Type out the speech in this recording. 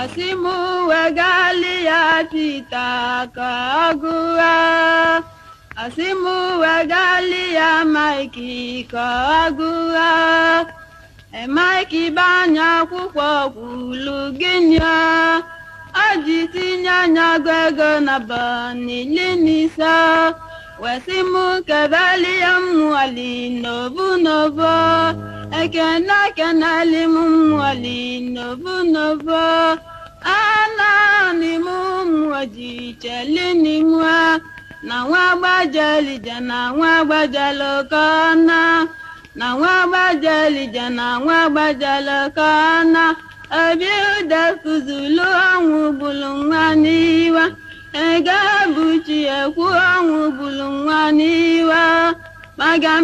Asị m wegali ya Pita ka ọ gụọ. Asị m wegali ya Maịkị ka ọ gụọ. Maịkị banye akwụkwọ kwulu gịnị o ji tinye anya gụ ego na bọnili n'ise, wesị m kebeli ya mmụọli n'obu n'obo. Ekene keneli m mmụọli n'obu n'obo. Anani m mmụọ ji chelini mụa na nwa gbajelije na nwa gbajelokọna na nwa gbajelije na nwa gbajelokọna. Obi ude fuzulu ọnwụ gbulu nwa n'iwa ego buchi ekwu ọnwụ gbulu nwa n'iwa maga.